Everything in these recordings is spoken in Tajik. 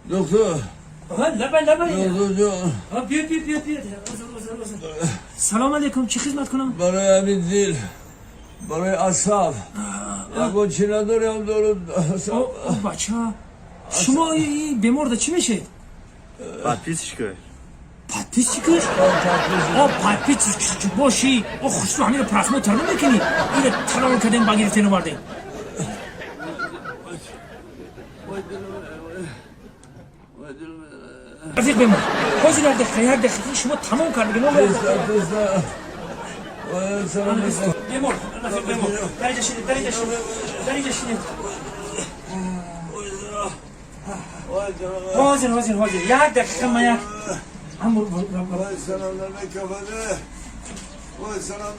دکتر. لبه لبه. دکتر جان. بیا بیا بیا بیا. سلام علیکم، چی خدمت کنم؟ برای همین دیل، برای اعصاب یکون چی نداریم دارو. او بچه، شما این بیمار ده چی میشه؟ Подписчика. Подписчик аш؟ О подписчик боши، о хушру ҳамиро просмотр намекунӣ؟ иро талон кардем, ба гирифтен овардем. рафиқ бемор, ҳозир як дақиқа, як дақиқа, шумо тамом кардагӣ. Бемор, рафиқ бемор, дар инҷа шинед, дар инҷа шинед, дар инҷа шинед. ҳозир, ҳозир, ҳозир, як дақиқа, ман як ҳам. وای وای سلام.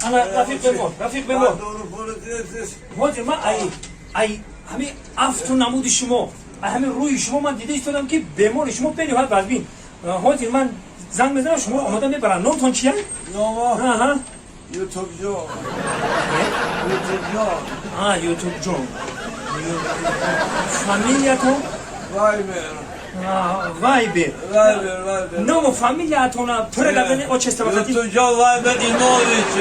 ана рафиқ бемор، рафиқ бемор، ҳозир ман ай ҳамин афту намуди шумо، ай ҳамин рӯи шумо ман дида истодам, ки бемори шумо бениҳоят вазмин. Ҳозир ман занг мезанам, шуморо омода мебарам. Номтон чия? Нома? Аҳа. Ютуб ҷон، Ютуб ҷон. А, Ютуб ҷон. Фамилиятон? Вайбер. Вайбер. Вайбер، Вайбер. Ному фамилиятона пура гапзани, отчество вақати. Ютуб ҷон Вайбер Имович.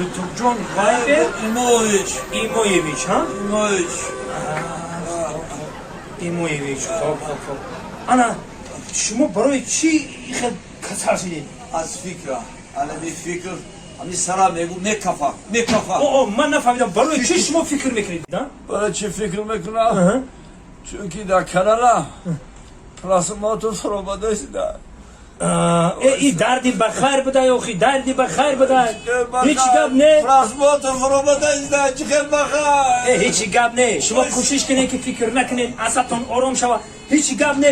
Ютуб ҷон Вайбер. Имович. Имоевич, ҳа? Имович. Имоевич. Хоб, хоб, хоб. Ана шумо барои чӣ хел касал шидед? Аз фикра, алами фикр ҳами сара мегу, мекафа, мекафа. О, ман нафаҳмидам, барои чӣ шумо фикр мекунед? Барои чӣ фикр мекунам? Чунки дар канала просмотр фуромада шуда. И дарди ба хайр будай, охи, дарди ба хайр будай, ҳеҷ гап не. Просмотр фуромада шуда, чӣ хел ба хайр? Ҳеҷ гап не, шумо кӯшиш кунед, ки фикр накунед, асабтон ором шава, ҳеҷ гап не.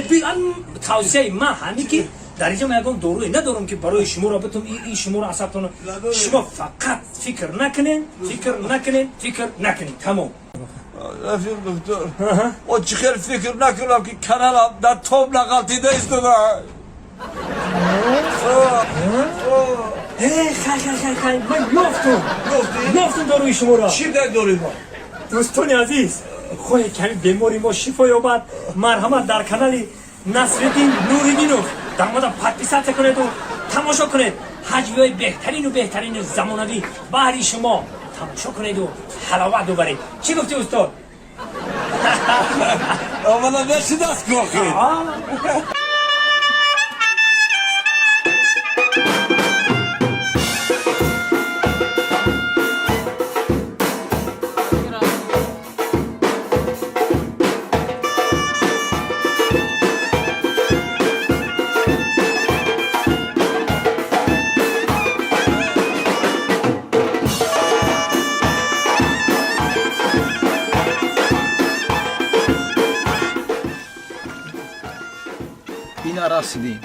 Тавсияи ман ҳамин, ки дар инҷа ман ягон доруе надорам, ки барои шуморо битум и шуморо асабтон. Шумо фақат фикр накунед, фикр накунед, фикр накунед, тамом. Рафиқ доктор, о чӣ хел фикр накунам, ки каналам дар тоб нағалтида истода? Хай, хай, хай, хай, ман ёфтум. Ёфтум доруи шуморо. Чӣ дар дори мо? Дӯстони азиз, хоҳед, ки ҳамин бемори мо шифо ёбад, марҳамат, дар канали Насриддин Нуриддинов даромада подписаться кунеду тамошо кунед. Ҳаҷвиҳои беҳтарину беҳтарини замонавӣ баҳри шумо. Тамошо кунеду ҳаловат бубаред. Чӣ гуфтӣ, устод? Омада мешидаст охир. Ина расидем.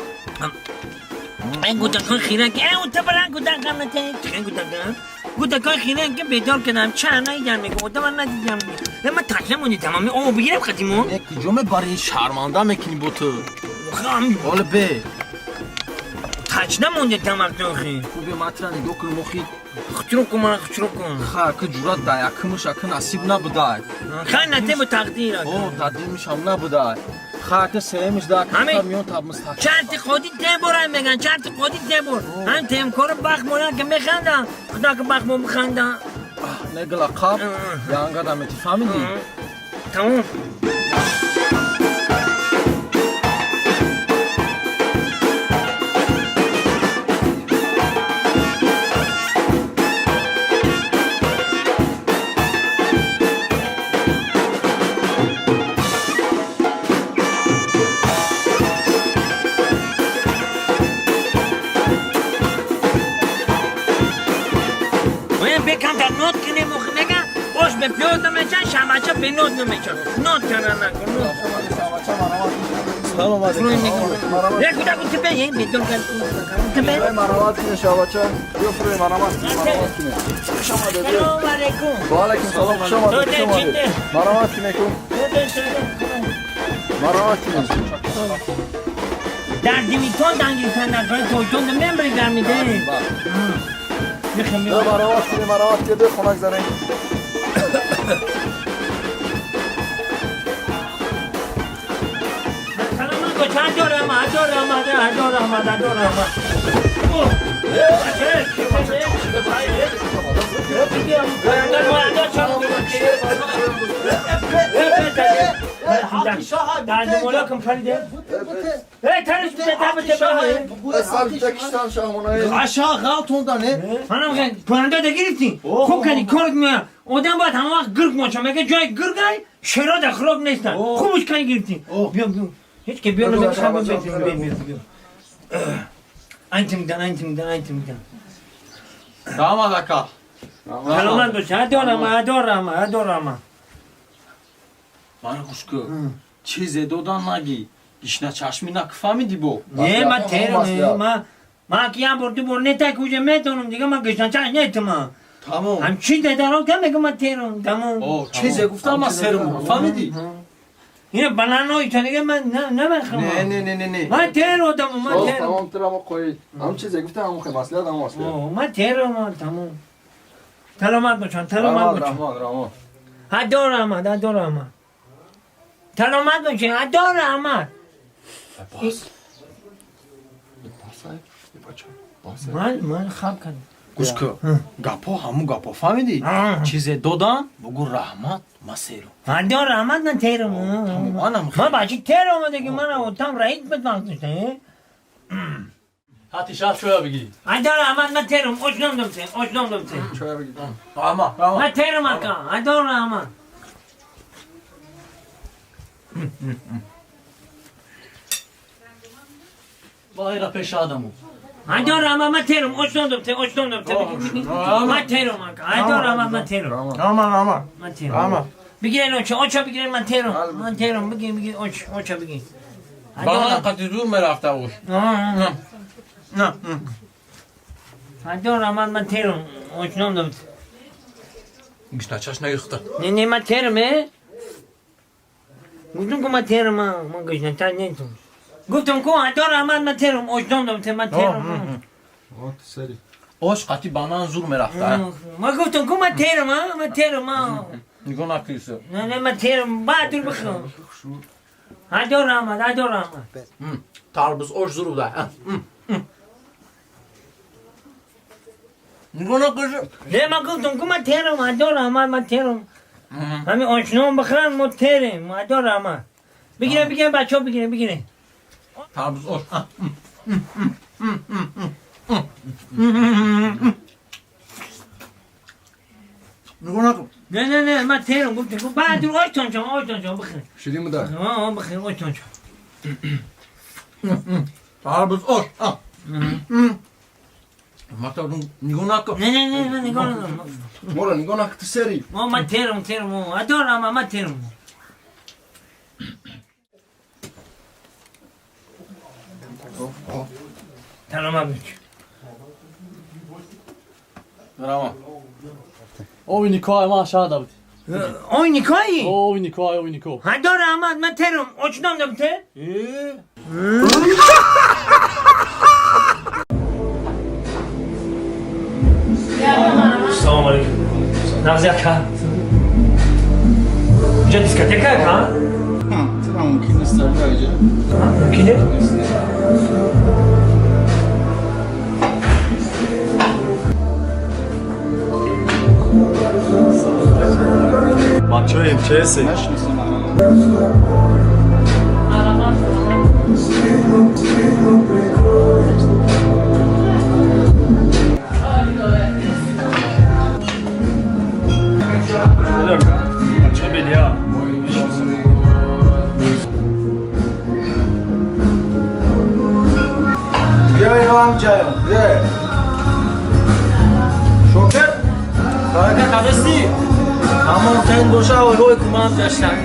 گودکان خیره که او تا برن گودکان نته گودکان گودکان خیره که بیدار کردم چند ندیدم، میگه خدا من ندیدم، من تکله مونی تمامی آب بگیرم قدیمو. Е, куҷо мебарӣ؟ Шарманда мекунӣ бо ту. خام. Ҳоле бе. تچنه مونده تمام خی. Хубе, матра нигоҳ кун, мохи. خچرو کن من، خچرو کن. Ха, ки ҷурат да якумш ака насиб набудай. خیلی نته با تقدیر. О, да димишам набудай. Ха, ака сеюмиш да ака Ҳамин. миён таб мустаҳкам. چرت خودی ده بار هم میگن، چرت خودی ده بار هم تیمکار بخت مونن که میخندن، خدا که بخت مون بخندن. Негла қаб янга дамети، фаҳмидӣ؟ تمام. باید بکم در نوت کنیم و میگن باش به پیاز نمیچن، شمچه به نوت نمیچن، نوت کنن نکن نوت. Салом алейкум. یک کودک اون تپه یه بیدار کرد اون تپه. Марамат кине، шабача. Биё фурӯи، марамат кине، марамат кине. Хуш омадед. سلام علیکم. Ва алайкум салом، хуш омадед، хуш омадед. Марамат кине ку. Марамат кине. در دیمیتون دنگیتن در کار تویتون نمیبری گرمیده. مرامت کنی مرامت که خنک زنی. چند دارم دارم دارم دارم. آدم باید همه وقت گرگ باشه، مگه جای گرگ شرا در خراب نیستن. خوبش کنی گرفتین. بیا بیا هیچ که بیا نمیشه. بیا بیا بیا. انت میدن انت میدن انت میدن. Tamam aka. سلامت باشه. دارم دارم دارم. Мана гӯш кун. Чизе додан нагӣ. Гишна чашми накфамиди бо. نه من تهرم من که یه بار دو بار نه تا کجا میتونم دیگه من گشتن چه نه تمام. Тамом. هم چی دارم که میگم من تهرم تمام. О, чизе гуфтам ман серм фамиди? اینا بنانوی تا دیگه من نه نمیخوام. Не, не, не, не, не. من تهر آدم من تهرم. تمام ترم قوی. هم چیزی گفتم هم خیلی مسئله هم مسئله. من تهرم تمام. سلامت باشن سلامت باشن. رحمان رحمان. هدار احمد هدار احمد. سلامت باشین هدار احمد. باز. باز. من خواب کردم. Гӯш кун. Гапо ҳамун гапо фаҳмидӣ? Чизе додан бугӯ раҳмат ман серам. هدار احمد من تهرم. Манам من بچه تهرم دیگه من اتم رئیس بدم. ҳати шаб шоя бигӣ. هدار احمد من تهرم اشنام دمته اشنام دمته. شاید بگی. Раҳмат, раҳмат. من تهرم اکا هدار احمد. Вайра пеши адаму. هدار احمد من تهرم اشنام دمته اشنام دمته. من تهرم اکا هدار احمد من تهرم. رحمان رحمان. من تهرم. بگیرین اوچا اوچا بگیرین من تهرم من تهرم بگیر بگیر اوچ اوچا بگیر. Ба ман қати зур мерафта ош. نه هدار احمد من تهرم اشنام دمته. Гишна чаш нагирифта. نه نه من تهرمه. گفتم که من تهرم من گشنه تر نیستم. گفتم که هدار احمد من تهرم اشنام دمته من تهرم. سری. Ош қати банан зур мерафта. من گفتم که من تهرم من تهرم. Нигоҳ накиса. نه نه من تهرم بعد دور بخوام. هدار احمد هدار احمد. Тарбуз ош зур буда. Нигоҳ накиса. نه من گفتم که من تهرم هدار احمد من تهرم. همین آشنام بخرن ما تهرم هدار احمد. بگیرن بگیرن بچه ها بگیرن بگیرن. Тарбуз ош. Нигоҳ накун. نه نه نه من تهرم گفتم که بعد دور آشتان شما آشتان شما بخرن. شدیم بوده. آه بخیر آشتان شما. Тарбуз ош. Мактаб нигоҳ накун. نه نه نه من نگاه ندارم. مورا نگاه نکن تو سری. ما من تهرم تهرم هدار احمد من تهرم. سلامت باش. Раҳмат. Ови Николай ман шаҳда буд. آی نیکایی. Ови Николай, ови Нико. هدار احمد من تهرم اشنام دمته. سلام علیکم. نغزی اکا. اینجا دیسکتیک اکا؟ چرا ممکن نیست اینجا؟ ممکنه؟ Бачаем чеси. نشناسم. Биёем ҷаён. Биё. Шокер? Карака кадасти? Ҳамон тен боша ойҳои кумам гаштан.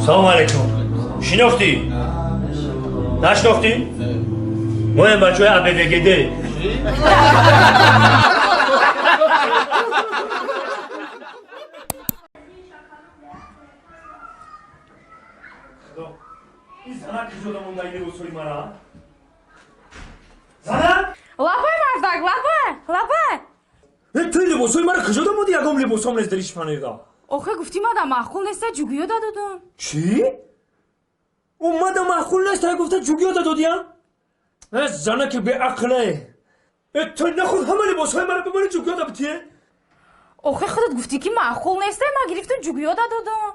سلام علیکم. شناختی؟ نشناختی؟ ما این بچه های عبدگده. Ин зана куҷода монда ин либосҳои мара? Зана? Лабай, мардак, лабай, лабай. Э, ту либосҳои мара куҷода монди? Ягон либосҳом нест дар ишфанеда. Охе, гуфтӣ мада маъқул неста, ҷугиё дадодум. Чӣ? Омада маъқул нест, гуфта ҷугиё дадодиям? Э, занаки беақле. Э, ту нахуд ҳама либосҳои мара бибари ҷугиё да битие? Охе, худат гуфтӣ ки маъқул неста, ма гирифтум ҷугиё дадодум.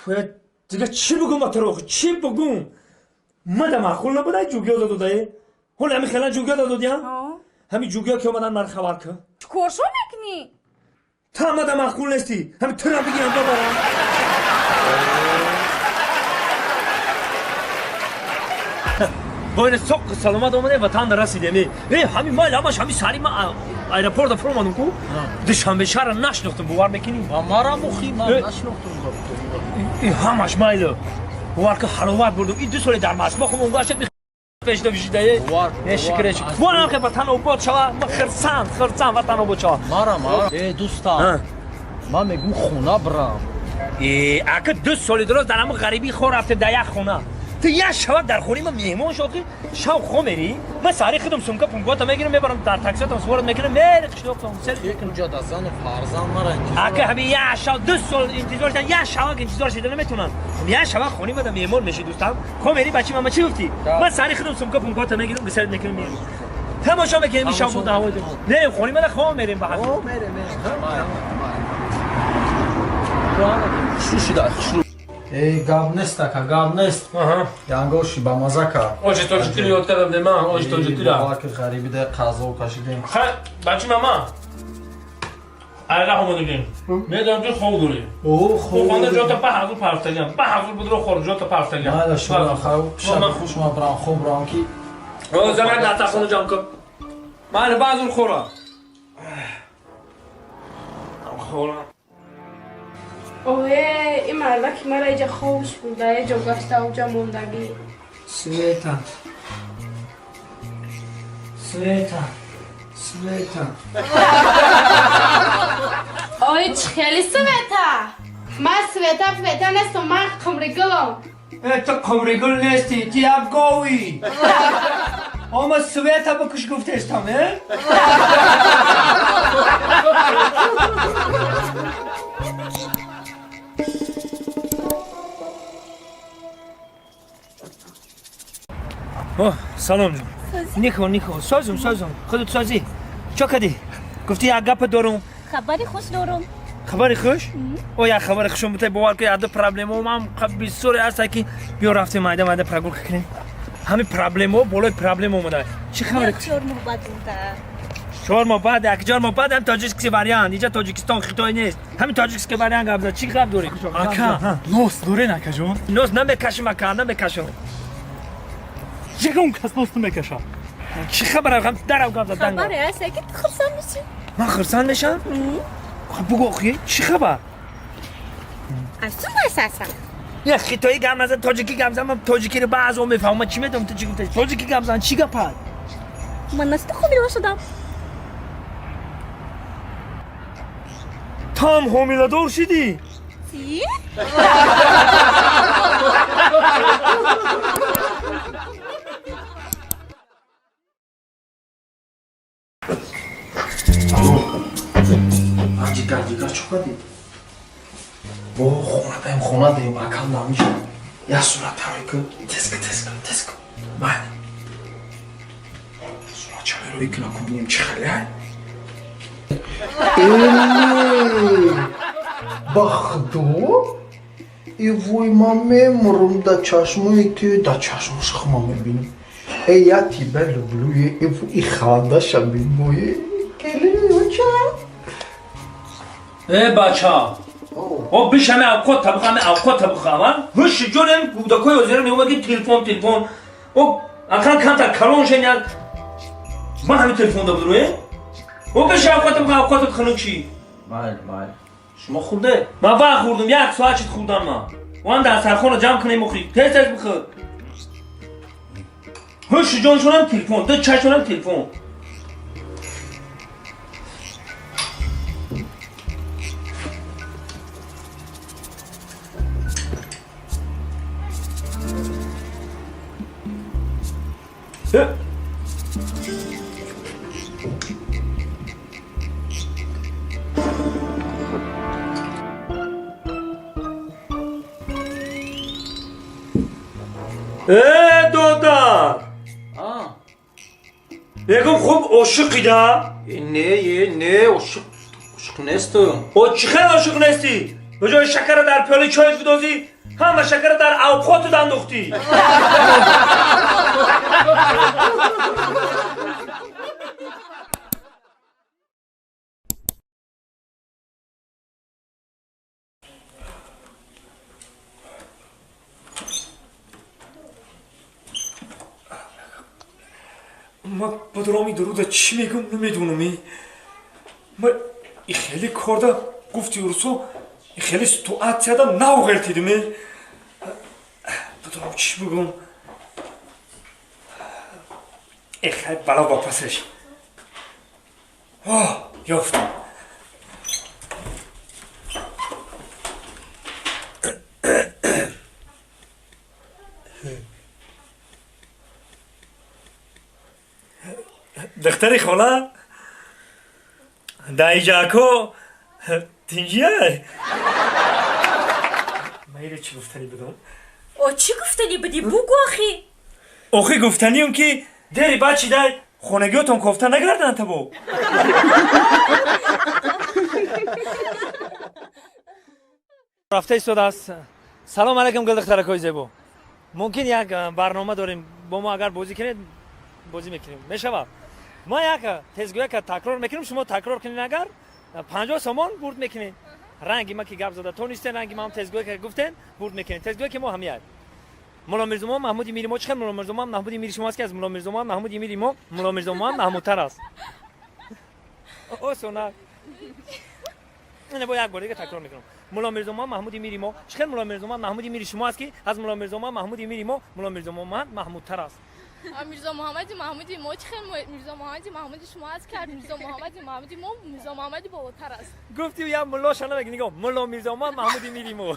Э, дига чӣ бугум ба туро, охи, чӣ бугум? Мада маъқул набуда, ҷугиё дадодае? Ҳоли ҳами хелан ҷугиё дадодиям? Ҳами ҷугиё ки омадан, мара хабар кун. Чӣ коршо мекунӣ? Та мада маъқул нестӣ, ҳами тура бигирам бабарам. Боина соқ саломат омадем, ватан расидем. Э, ҳами майл ҳамаш ҳами сари ма аэропорта фуромадам ку. Душанбе шаҳра нашинохтам, бовар мекунӣ? Ва мара мухи ман Э. нашинохтам. И ҳамаш майло. Бовар ки ҳаловат бурдум. И 2 соли дар Москва хум онгаша пешда бишидае. Бовар, Не шукре. бовар. Бовар ки ватан обод шава, ма хирсан, хирсан ватан обод шава. Мара, мара. Э, дӯстам. Ман мегум хона брам. Э, ака 2 соли дуроз дар ҳамон ғарибӣ хор рафте дар як хона. Ту як шава дар хонаи ман меҳмон шо, ки шав хо мерӣ? Ман сари худам сумка пункота мегирам, мебарам дар таксиатам суворат мекунам, мери қишлоқтам сел. Унҷа да зану фарзанд мара интизор. Ака ҳами як шав 2 сол интизор шидан, як шава интизор шида наметавонам. Як шава хонаи ман меҳмон мешӣ, дӯстам. Хо мерӣ, бачи ман, чӣ гуфтӣ? Ман сари худам сумка пункота мегирам, гисарат мекунам, мерем. Тамошо мекунем ин шав буда ҳавои. Не, хонаи ман хо мерем ба ҳам. О, мерем, мерем. Хушу шуда, хушу. Эй, гап нест, ака, гап нест. Янгоши ба маза кард. Оҷи тоҷикиро ёд кардам, де ман, оҷи тоҷикиро. Бовар ки ғарибида қазо кашидем. Хай, бачи мама. Айра омадагем. Медонам ки хоб дорӣ. О, хоб. Хонда ҷота па ҳазур парфтагам. Па ҳазур будро хор ҷота парфтагам. Майла, шумо хав, шаб хуш, ман брам, хоб брам ки. О, заман дастархона ҷамъ кун. Майла, ба ҳазур хора. Хора. Ое, ин мардаки мара иҷа хобш бурда, е ҷо гашта, уҷа мондагӣ. Света. Света. Света. Ой, чӣ хели Света? Ман Света Света нестам, ман Қумригулам. Э, ту Қумригул нестӣ, ту як говӣ. Ома Света бикуш гуфтестам, э? О, салом ҷон. Нихо, нихо, созум, созум. Худат созӣ. Чо кардӣ? Гуфтӣ як гапа дорум. Хабари хуш дорум. Хабари хуш? О, як хабари хушум бутай, бовар ки яду проблемао ман бисёре ҳаста ки биё рафтем майда майда прогулка кунем. Ҳамин проблемао болои проблема омада. Чӣ хабари? 4 моҳ баъд буда. 4 моҳ баъд, як 4 моҳ баъд ҳам тоҷикский вариант. Иҷа Тоҷикистон, Хитой нест. Ҳамин тоҷикский вариант гап зад. Чӣ гап дорӣ? Ака, нос дорен, акаҷон? Нос намекашим, ака, намекашам. Ягон кас нос намекашад. Чӣ хабар? Ҳам дарав гап зад. Хабаре ҳаст, ки ту хурсанд мешӣ. Ман хурсанд мешам? Хуб бугӯ, охи, чӣ хабар? Аз ту насасам. Я хитоӣ гап назан, тоҷикӣ гап зан. Ман тоҷикиро баъзо мефаҳмам. Ман чӣ медонам ту чӣ гуфта? Тоҷикӣ гап зан, чӣ гап ҳаст? Ман аз ту ҳомила шудам. Ту ҳам ҳомиладор шидӣ? Чӣ? Алло. Ҷигар, ҷигар, чӣ кардӣ? О, хона даем, хона даем, акал намеша. Я сурат тарой ку, тез ку, тез ку, тез ку. Майли. Сурат чаверои куна ку бинем чӣ хеле ай. Ба худо? И вой, ман мемурам да чашмои ту, да чашмош хума мебинам. Э, я тебя люблю, э, и хандаша бимои. Келин, оча. Э, бача. О, биш ҳаме авқот табиха, ҳаме авқот табиха, ва? Ҳуши ҷонем, кӯдакои ҳозира меомад ки телефон, телефон. О, ақал камтар калон шен як. Ман ҳами телефон да буду, э? О, биш авқот табиха, авқотат хунук ши. Майли, майли. Шумо хӯрде? Ман вақт хӯрдум, як соат шид хӯрдам ман. Ван дастархонро ҷамъ кунем, охи. Тез тез бихӯр. Ҳуши ҷоншонам телефон, ду чашмонам телефон. Э, додар! Мегум, хуб ошиқида? Не, не, ошиқ ошиқ нестам. О, чӣ хел ошиқ нестӣ? Ба ҷои шакара дар пиёлаи чойт бидозӣ, ҳама шакара дар авқотат андохтӣ. Ма ба дуроми дуруда чӣ мегум, намедонам. Ма и хеле корда гуфти урусо, и хеле ситуатсияда нав ғелтидим. Ба дуром чӣ бугум? Э, хай, бало ба пасаш. О, ёфтам. Духтари хола даиҷако тинҷия. Майра, чӣ гуфтанӣ будам? О, чӣ гуфтанӣ будӣ, бугӯ охи. Охи, гуфтаниам, ки дери баъд чидай хонагиётон кофта нагарданд табо. Рафта истодааст. Салом алайкум, гулдухтаракои зебо. Мумкин як барнома дорем, бо мо агар бозӣ кунед, бозӣ мекунем, мешавад? Ма як тезгӯяка такрор мекунем, шумо такрор кунед, агар 50 сомон бурд мекунед. Ранги ма ки гап зада тонистен, ранги ма ҳам тезгӯяка гуфтен, бурд мекунед. Тезгӯяки мо ҳамияд: Мулло Мирзомон Маҳмуди мири мо чӣ хел Мулло Мирзомон Маҳмуди мири шумо аст, ки аз Мулло Мирзомон Маҳмуди мири мо Мулло Мирзомон маҳмудтар аст? Осона. Не, бо як бор дига такрор мекунам. Мулло Мирзомон Маҳмуди мири мо чӣ хел Мулло Мирзомон Маҳмуди мири шумо аст, ки аз Мулло Мирзомон Маҳмуди мири мо Мулло Мирзомон маҳмудтар аст? Мирзо Муҳаммади Маҳмуди мо чӣ хел Мирзо Муҳаммади Маҳмуди шумо аст, ки аз Мирзо Муҳаммади Маҳмуди мо Мирзо Муҳаммади болотар аст? Гуфти, я муллоша намеги. Нигоҳ, Мулло Мирзоман Маҳмуди мири мо.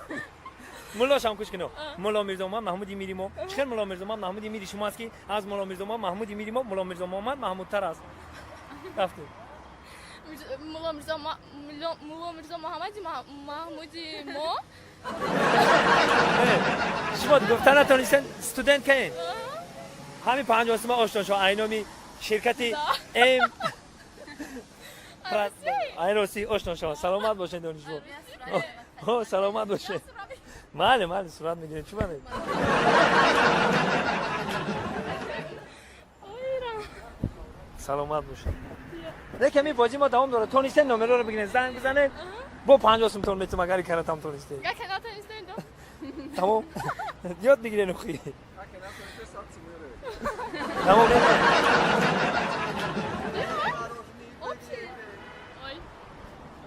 Муллошам куш кино. Мулло Мирзоман Маҳмуди мири мо чӣ хел Мулло Мирзоман Маҳмуди мири шумо аст, ки аз Мулло Мирзоман Маҳмуди мири мо Мулло Мирзо Муҳаммад маҳмудтар аст? Рафтем. Мулло Мирзо Муҳаммади Маҳмуди мо. Шумо гуфта натонистен, студент каен. Ҳамин 50 сума ошно шо, айноми ширкати М айн. Рости, ошно шо, саломат бошед, донишҷӯ. Саломат бошед. Мале, мале, сурат мегирем, чӣ бале. Саломат бошед. Лекин ин бозӣ мо давом дорад. Тонистен, номероро бигиред, занг бизанед, бо 50 сумтон метум, агар каратам тонистед. Тамом, ёд бигирен охи. Тамом.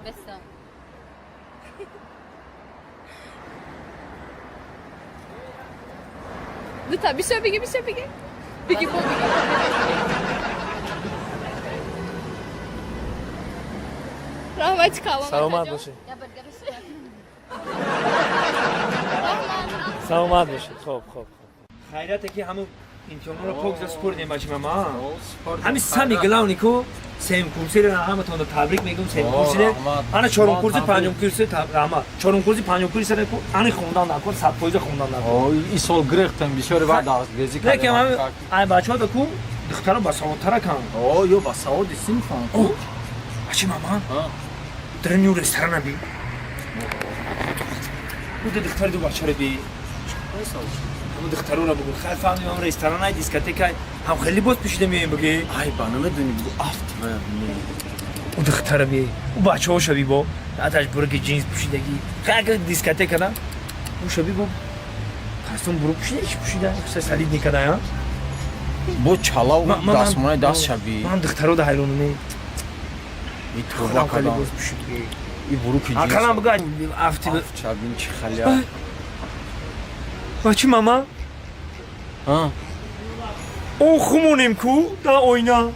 Беса. Дута бисёр биги, бисёр биги. Биги, бо биги. Раҳмати калон. Саломат бошед. Саломат бошед. Хоб, хоб, хоб. Хайрате, ки ҳамун имтиҳонро пок за супоридем, бачимама. Ҳами самый главный ку сеюм курсиро ҳаматонро табрик мегӯм. Сеюм курсире, ана чорум курси, панҷум курси, раҳмат. Чорум курси, панҷум курси ку ани хондан накун, 100% хондан накун. Ин сол гирехтем, бисёре вақт дарсгезӣ. Лекин ҳами ай бачаҳо ку духтаро басаводтара кан. Ё басаводи синфан. Бачи мама, дрню ресторана би. Уда духтари ду бачаро би. Ҳамун духтароро бугу. Хай, фаҳмидем, ҳам ресторанай, дискотекай, ҳам хеле боз пӯшида меоем, буги. Ай, ба намедонӣ, бугу афт. У духтара би, у бачаҳоша би, бо аташ бурги ҷинс пӯшидагӣ. Хай, агар дискотека да, уша би, бо костюм бурук пӯшида, чӣ пӯшида, солид никада, бо чалав дастмонаи даст шаби. Ман духтаро да ҳайронам. И тоба кадам. Боз пӯшидагӣ. И буруки ҷинс. Акалам буга афти. Чабин чи халя. Бачи мама. О хумонем ку да оина.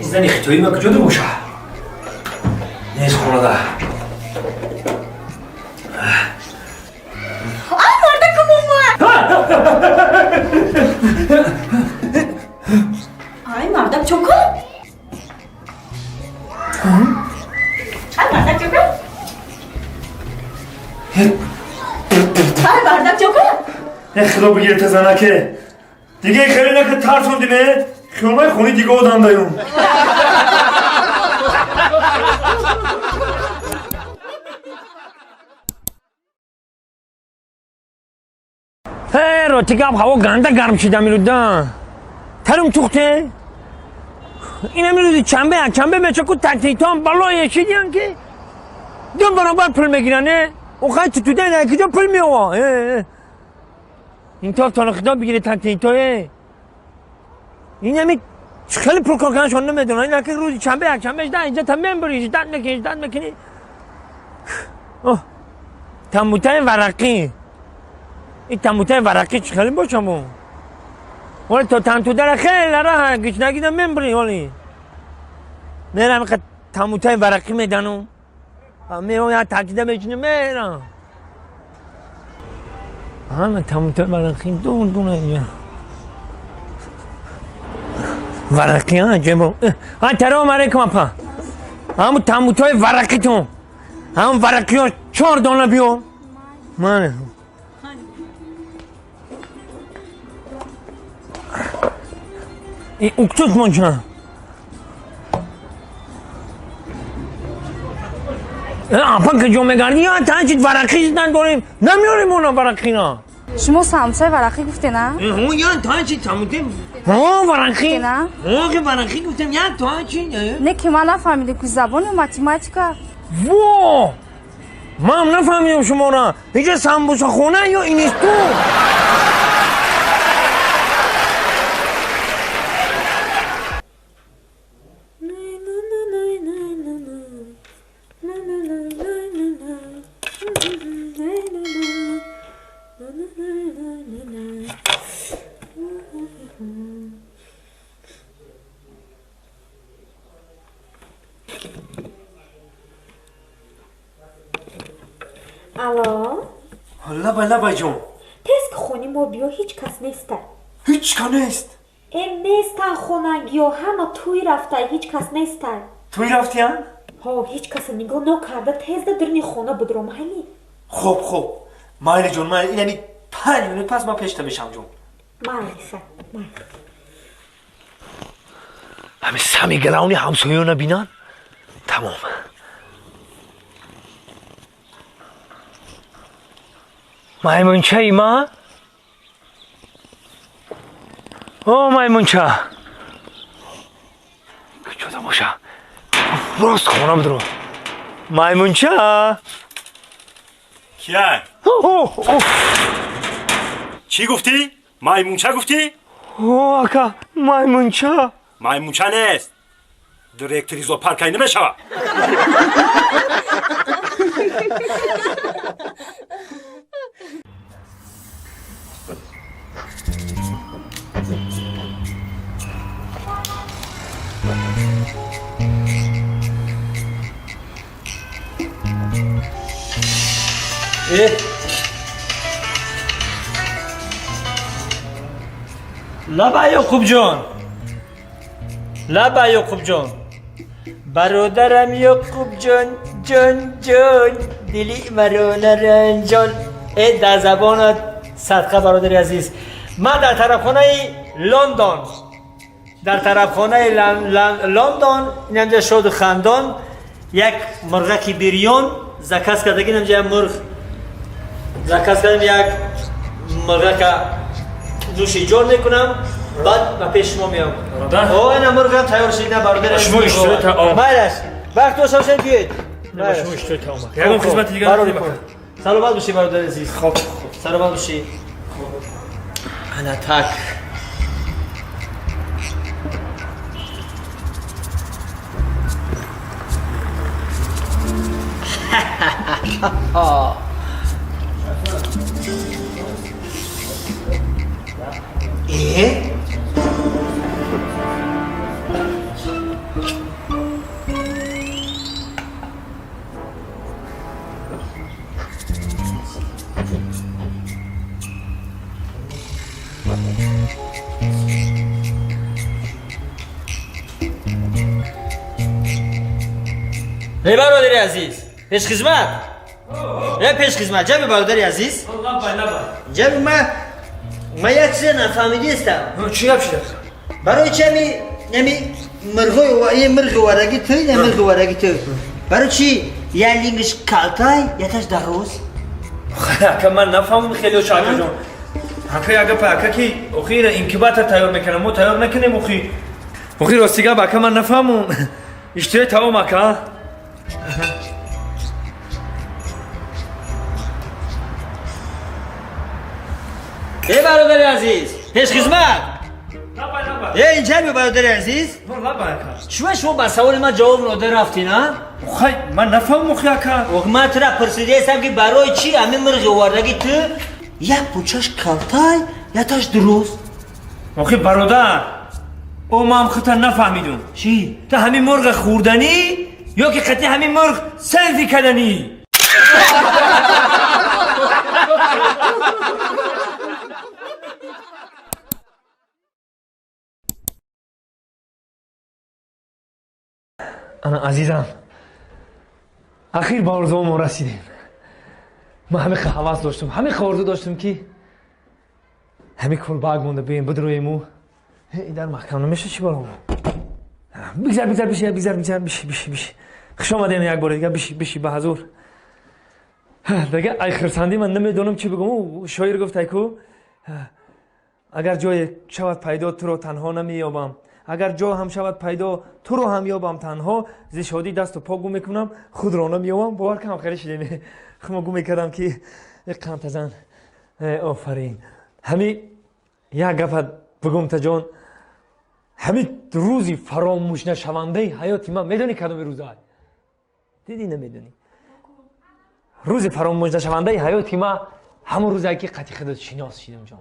Зани хитои ма куҷо боша? Нест хонада. Ай, мардакам омад! Ай, мардак чока? Ай, мардак чока? Ай, мардак чока? Не худо бигирте занаке. Диге хеле нака тарсондиме. Хиёлмай хони дига одам даюм. Ҳе, ротига ҳаво ганда гарм шида мируда. Тарум тухте? Ина мируди чанбе, чанбе мечаку тантитон балое шидиан ки ду баробар пул мегиране. Охай тутуда на киҷо пул меова. Ин то тона худо бигире тантитое. Инами хеле пул кор карданашон намедонам. Ина ки рӯзи чанбе, якшанбе жда инҷа та мембури, ждат мекунӣ, ждат мекунӣ. Оҳ, тамбутаи варақӣ. Ин тамбутаи варақӣ чӣ хеле бошам? Оли то тантудара хеле раҳа гичнагида мембури оли. Мерам қа тамбутаи варақӣ меданум. Меояд такида мечинам мерам. Ҳама тамбутаи варақӣ дур дур инҷа. Варақӣ ҳа ҷебо. Ҳа таром алейкум апа. Ҳамун тамбутаи варақитон. Ҳамун варақиҳо 4 дона биё. Ман уксус монча. Апа куҷо мегардӣ? Я та чиз варақӣ зидан дорем. Намеорем она варақиро. Шумо самсаи варақӣ гуфтед, а? Ҳо, я та чиз самуте. Ҳо, варақӣ. Ҳо, ки варақӣ гуфтем, я та чиз. Не, ки ман нафаҳмидем, ки забони математика. Во! Ман нафаҳмидам шуморо. Инҷа самбусахона ё институт? Алло? Лабай, лабай ҷон. Тез ки хони мо биё, ҳеҷ кас неста. Ҳеҷ кас нест? Э, нестан хонагиё, ҳама тӯй рафта, ҳеҷ кас неста. Тӯй рафтиян? Ҳо, ҳеҷ каса нигоҳ нокарда, тезда дурни хона будром, ҳами. Хоб, хоб. Майли ҷон, майли, инами 5 минут пас ман пешта мешам ҷон. Майли, ха, майли. Ҳами сами галавни ҳамсоёна бинан? Тамом. Маймунчаи ма? О, маймунча! Куҷода боша? Рост хона бидро. Маймунча! Кия? Чӣ гуфтӣ? Маймунча гуфтӣ? О, ака, маймунча! Маймунча нест. Директори зоопаркай намешава. Лаба Ёқубҷон, лаба Ёқубҷон, бародарам Ёқубҷон, ҷон ҷон, дили маро наранҷон. Э, дар забонат садқа, бародари азиз. Ман дар тарафхонаи Лондон, дар тарафхонаи Лондон, инамҷа шоду хандон, як мурғаки бирён заказ кардаги, инамҷа як мурғ заказ кардам, як мурғака нӯши ҷон мекунам, баъд ба пеши шумо меям. О, ина мурғам тайёр шид, на бародар. Шумо иштирои таом. Майлаш, вақт дошта бошед, биёед. Шумо иштирои таом. Ягон хизмати дигар надорем. سلامت باشی برادر عزیز. خب سلامت باشی. انا تک. ای؟ ای برادر عزیز، پیش خدمت. ای پیش خدمت، جناب برادر عزیز. جناب من یک چیز نفهمیده هستم. چی گپ شده؟ برای چه نمی مرغ یه مرغ ورگی تو یه مرغ ورگی تو برای چی یه لینگش کالتای یه تاش دروز؟ اکا من نفهمم خیلی شاکر جان. اکا اگه پاکا کی اخیر اینکوباتور تیار میکنم ما تیار نکنیم اخی. اخی راستی گپ اکا من نفهمم. اشتری تمام اکا. ای برادر عزیز، پیش خدمت. ای اینجا بیا برادر عزیز. چون شما با سوال من جواب ناده رفتی نه؟ خی من نفهمم خی اکا. من تو را پرسیده هستم که برای چی همین مرغ آوردگی تو یک پوچش کلتای یا تاش درست؟ آخه برادر او ما هم خودت نفهمیدم. چی؟ تو همین مرغ خوردنی یا که قطعی همین مرغ سلفی کردنی؟ انا عزیزم اخیر با آرزومون رسیدیم. من همه حواس داشتم، همه آرزو داشتم که همه کلباگ مونده بیم بدرویم و این در محکم نمیشه چی برام. بگذر بگذر بشی بگذر بگذر بشی بشی بشی. خوش آمدین یک بار دیگه بشی بشی به حضور. دیگه ای خرسندی من نمیدونم چی بگم. او شاعر گفت ایکو اگر جای شود پیدا تو رو تنها نمییابم، اگر جا هم شود پیدا تو رو هم یابم تنها، ز شادی دست و پا گم میکنم خود را نمییابم. باور کنم خیلی شدیم خودم گم میکردم که قند زن. آفرین. همین یک گپ بگم تا جان، همین روزی فراموش نشونده حیاتی من میدونی کدام روزه؟ دیدی نمیدونی؟ روز فراموش نشونده حیاتی من همون روزی که قطعی خودت شناس شدم جان.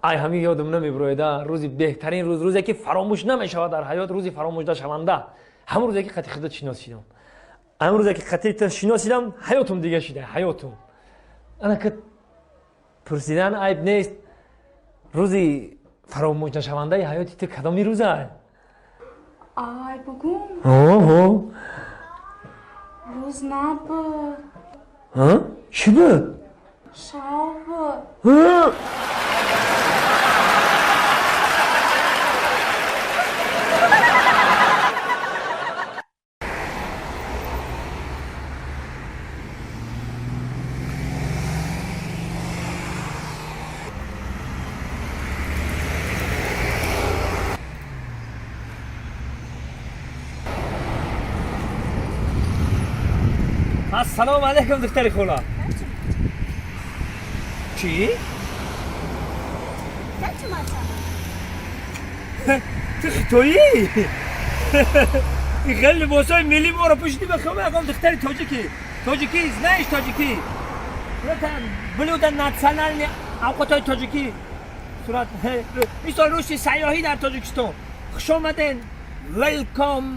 ای همین یادم نمیبرویده. روزی بهترین روز، روزی که فراموش نمیشود در حیات، روزی فراموش نشونده همون روزی که قطعی خودت شناس شدم. همون روزی که قطعی تو شناس شدم حیاتم دیگه شده حیاتم. انا که پرسیدن عیب نیست. روزی فراموش نشونده حیاتی تو کدامی روزه؟ ای بگم. اوه روز نبود. ها؟ چی بود؟ شب بود. السلام علیکم دختر خولا. چی؟ تو خطایی؟ این خیلی لباسای ملی ما رو پوشیدی بخوام اقام دختر تاجیکی. تاجیکی знаешь تاجیکی. блюда национальный اوقاتای تاجیکی. صورت این سال رشد سیاحی در تاجیکستان. خوش آمدین. Welcome.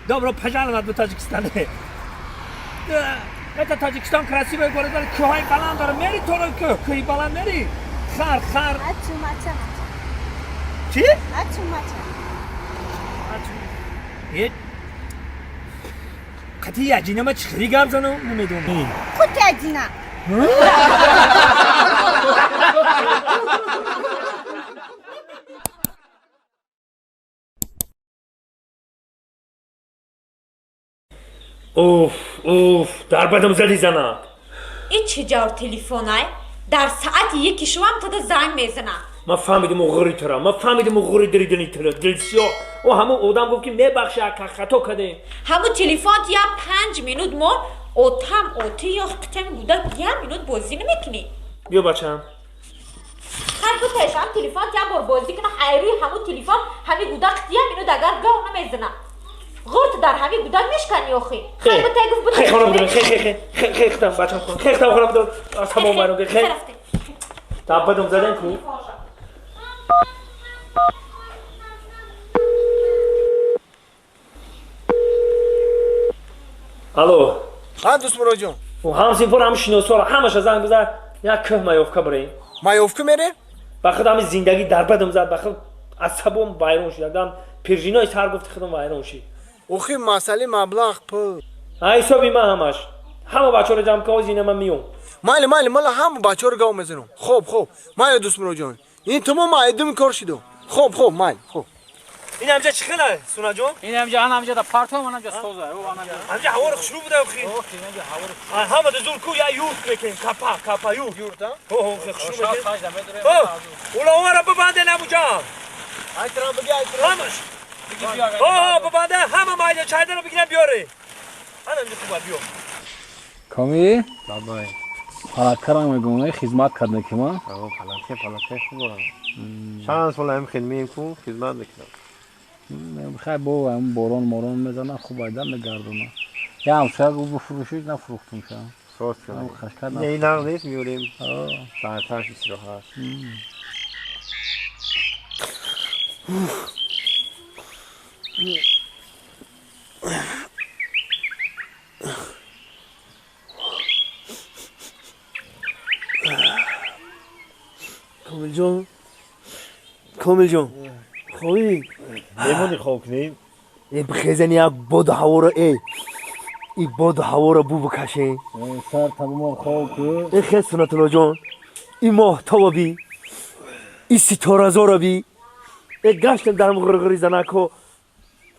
Добро пожаловать به تاجیکستان. Это Таджикистан красивый город, ولی کوههای بلند داره. میری تو رو کوه، کوهی بلند میری. خر خر. چی؟ یه قطعی عجینه ما چخری گپ زنم نمیدونم. قطعی عجینه. اوف اوف در بدم زدی زنم. این چه جور تلفنای؟ در ساعت یکی شوام تا زنگ میزنم. من فهمیدم غری تو را، من فهمیدم غری دریدنی تو را دلسیا. او همون آدم گفت که میبخشه اکا خطا کردیم. همون تلفن یا 5 minute مون Отам оти ё қитами гудак я минут бозӣ намекунӣ. Биё бачам. Хай бутеш ҳам телефон я бор бозӣ куна, ҳайрӯи ҳамун телефон ҳами гудак я минут агар гав намезана. Ғурт дар ҳами гудак мешкани охи. Хай бутай гуфт бутай. Хе хона будем. Хе хе хе. Хе хе хтам бачам хон. Хе хтам хона будем. Тамом байрон хе. Табадум задан ку. Алло. Ҳа дӯстмурод ҷон. Ҳамсинфор ҳам шиносора ҳамаша занг бизан як кӯҳ маёвка бирем. Маёвка мерем? Ба худ ҳами зиндагӣ дар бадам зад, ба худ асабом вайрон шуд. Ягдам пиржинои сар гуфти худам вайрон шид. Охи масъалаи маблағ пул. Ҳа ҳисоби ман ҳамаш. Ҳама бачаҳоро ҷамъ кун, ҳози ина ман миём. Майли, майли, мала ҳама бачаҳоро гав мезанам. Хоб, хоб. Майли дӯстмурод ҷон. Ин тамом айдуми кор шиду. Хоб, хоб, майли, хоб. Ин ҳамҷа чӣ хела, Сунаҷон? Ин ҳамҷа, ан ҳамҷа да партом, ан ҳамҷа соза. Ҳамҷа ҳаворо хушрӯ буда охи. Ҳама да зур ку я юрт мекунем, капа, капа юрт. Юрт, а? Ҳо, ҳо, хушрӯ мекунем. Ҳо, ула омара бибанде намуҷа. Айтрам биги, айтрам. Ҳамаш. Ҳо, ҳо, бибанде, ҳама майда чайдаро бигирам биёре. Ан ҳамҷа хуба биё. Коми? Бабай. Палаткарам мегӯм, хизмат кардем ки ма? Ҳо, палатка, палатка хуб. Чанд сол ҳам хидмат ку, хизмат мекунам. Хай бо ҳам борон морон мезанам, хуб айда мегардонам. Я ҳамсоя гуфт бифурӯшид, нафурӯхтум ша. Соз кардам. Не, ин нағз нест, меёрем. Баъдтарш истироҳат. Комил ҷон, Комил ҷон, хоҳӣ? Мемонӣ хоб кунем? Э, бихезани як боду ҳаворо, э, и боду ҳаворо бу бикашем. Сар тамомон хоб ку. Э, хез Сунатулло ҷон, и моҳтобо би, и ситоразоро би, э, гаштем дар ғирғири занакҳо.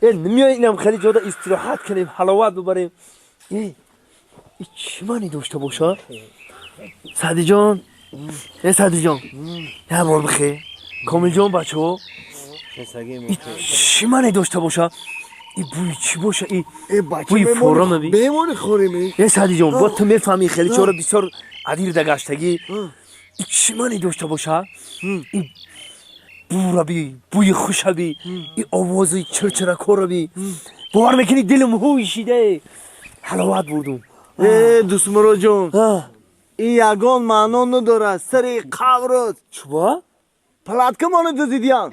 Э, меои инам хеле ҷода истироҳат кунем, ҳаловат бибарем. Э, и чӣ маъне дошта боша? Саъдиҷон, э, Саъдиҷон, як бор бихе. Комилҷон, бачаҳо, чӣ маъне дошта боша? И бӯи чӣ боша? И бӯи форама би? Бемони хӯрем. Э, Саъдиҷон, бо ту мефаҳмӣ хеле чора бисёр адир дагаштагӣ. И чӣ маъне дошта боша? И бура би, бӯи хуша би, и овози чирчиракора би. Бовар мекунӣ дилам ҳуй шида. Ҳаловат бурдум. Э, дӯстмурод ҷон, ин ягон маъно надорад. Сари қаброт. Чӯба? Палатка моно дуздидиян.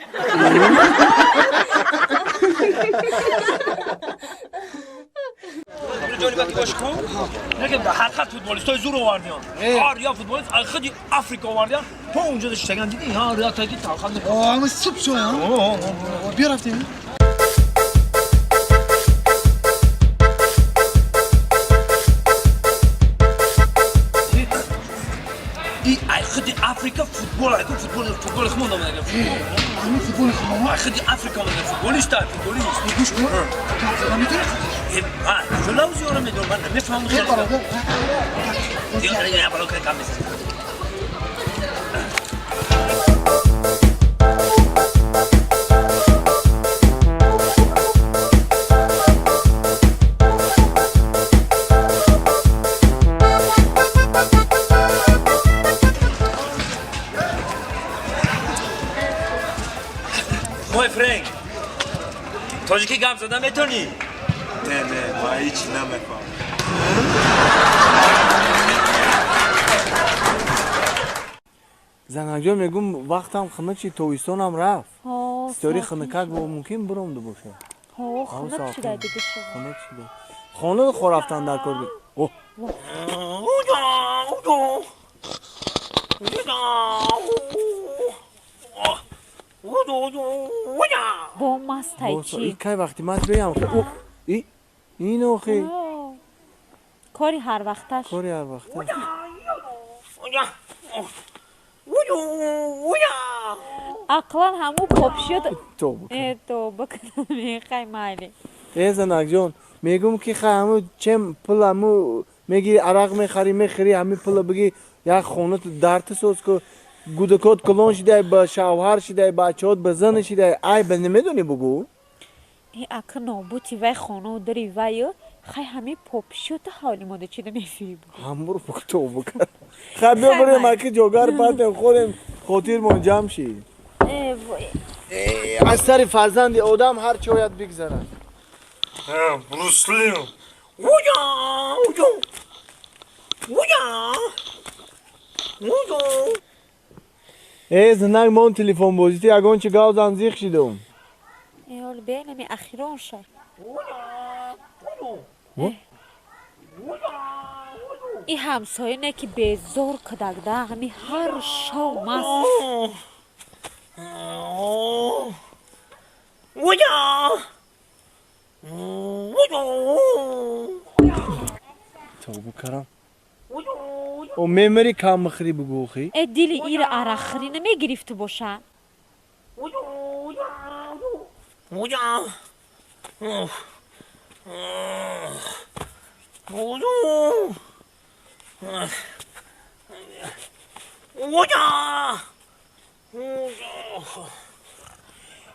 Ҷони баки бош ку. Нагем да ҳарқат футболистои зур овардиян. Ҳар я футболист аз худи Африка овардиян. То унҷо шиштаган дидӣ? Ҳар я таги талхан. Ама суп шоя. Биё рафтем. И ай худи Африка футбол, ай футбол, футбол хмон омада футбол. Ами футбол хмон. Ай худи Африка омада футболист, футболист. Гӯш кун. Ту Африка медонӣ? Э, а, куҷо лавзи ёра медонам, ман намефаҳмам хеле. Дигар я бало кам мезанам. Мой френк, тоҷикӣ гап зада метонӣ? Не, не, ман ҳеҷ намефаҳмам. Занакҷон, мегум вақтам хунук шид, тобистонам рафт. Ситори хунукак бо мумкин биромду боша. Ҳо, хунук шуда дига шуд. Хунук шуда. Хона хо рафтан дар кор буд. О. Бо мастай чӣ? Кай вақти маст биям? И ин охи. Кори ҳар вақташ. Кори ҳар вақташ. Ақлан ҳамун попшиёт. Тоба. Э, тоба кунам, хай майли. Э, занакҷон, мегум ки хай ҳамун чем пул ҳамун мегири арақ мехарӣ, мехӯрӣ, ҳамин пула биги як хона дарти соз ку. Гудакот калон шидай, ба шавҳар шидай, бачаҳот ба зан шидай, ай ба намедонӣ бугӯ? Э, ака нобути вай хонау дари ваю Хай ҳами попшиёта ҳавли мода чи намефиҳӣ? Ҳамбур букто букар. Хай биё барем аки ҷогар партем хӯрем хотирмон ҷамъ шид. Аз сари фарзанди одам ҳар чӣ ояд бигзарад. Брусли. Уя, уя. Уя. Уя. Э знак мон телефон бозити ягон чи гав зан зиқ шидум. Э ҳол бенами ахирон ша. И ҳамсоя не ки безор кадагда ҳами ҳар шов маст. Уя. Тавба карам. О мемари кам махри бугӯхӣ? Э дили ира арақхӯрӣ намегирифту боша.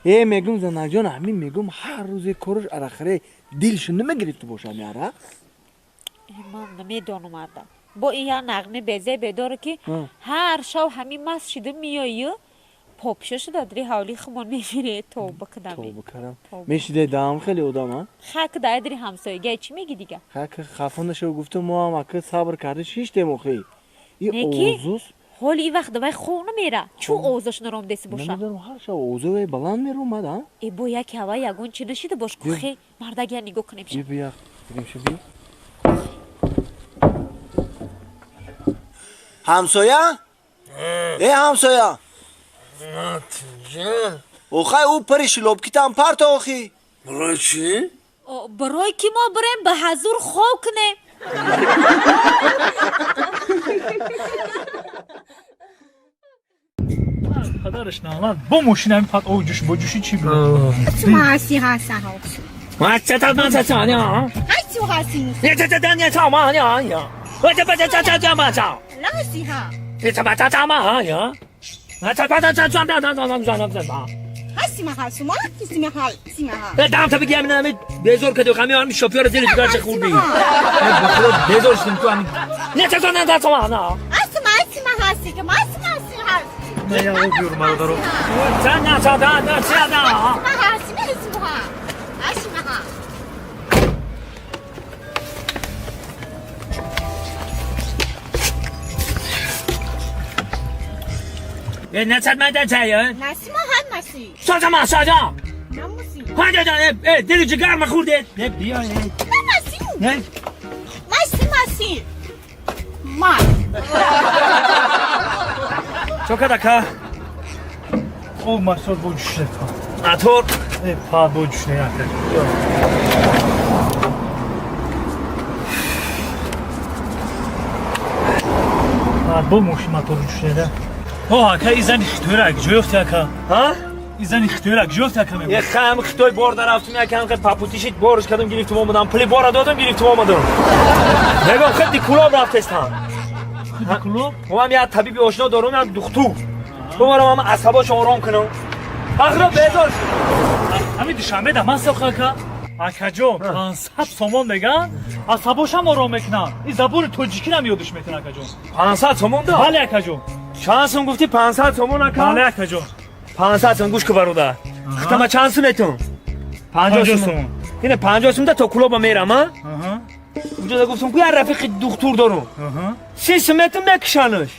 Э мегум занаҷон ҳамин мегум ҳар рӯзе кораш арақхӯрӣ дилшо намегирифту боша ҳами арақ? Ман намедонам адам. Бо ин як нағме безе бедоре ки ҳар шав ҳамин маст шида меоӣ попшо шуда дри ҳавли хумон мебире тавба кадам. Тавба кардам. Мешиде даам хеле одам а? Хак дай дри ҳамсояга чӣ меги дига? Хак хафа нашав гуфтам мо ҳам ака сабр карда шиштем охи. И овозус ҳоли и вақт давай хов намера. Чӯ овозаш наром деси боша? Намедонам ҳар шав овозои баланд меромад а? Э бо яки ҳава ягон чӣ нашида бош кухе мардагия нигоҳ кунем ша. Бия бирем ша бия. Ҳамсоя? Э ҳамсоя? Охай ӯ пари шилобкитам парто охи. Барои чӣ? Барои ки мо бирем ба ҳазур хоб кунем. Падараш налад бо мошина ҳамин пат ҷӯш бо ҷӯши чӣ буд? Безор каду ҳами ҳами шофёра дили ҷигарча хӯрдӣ. Безор шудем ту ҳами. Не ча не та ма на. Не я обюр бародаро. Ча на ча да на ча да. 那才买点菜呀？啥子嘛啥子？快点点，哎哎，这里去干嘛苦的？哎，不要哎。哎。Чока дака. О, масор бо ҷӯшне па. Атор. Э, па бо ҷӯшне ака. Па бо мошин мотор ҷӯшне да. О, ака, и зани хитойра ҷо ёфти ака? Ҳа? И зани хитойра ҷо ёфти ака мегӯ? Е хам хитой бор нарафтум, якам хел папутишит борш кардам гирифтум омадам, пули бора додам гирифтум омадам. Мегӯм хел дикулоб рафтестам. Дикулоб? Ман як табиби ошно дорам, як духтур. Бумарам ҳама асабошо ором кунам. Ахиро безор шуд. Ҳамин душанбе да ман сохта ака. Акаҷон, 500 сомон меган, асабошам ором мекунам. И забони тоҷикиам ёдиш мекунам акаҷон. 500 сомон да? Бале акаҷон. Чанд сум гуфти 500 сомон ака? Бале акаҷон. 500 сум гӯш ку бародар. Хитама чанд сум метун? 50 сомон. Ине 50 сум да то клуба мерам, а? Унҷо да гуфтам ку як рафиқи духтур дорум. 30 сум метун мекушанаш.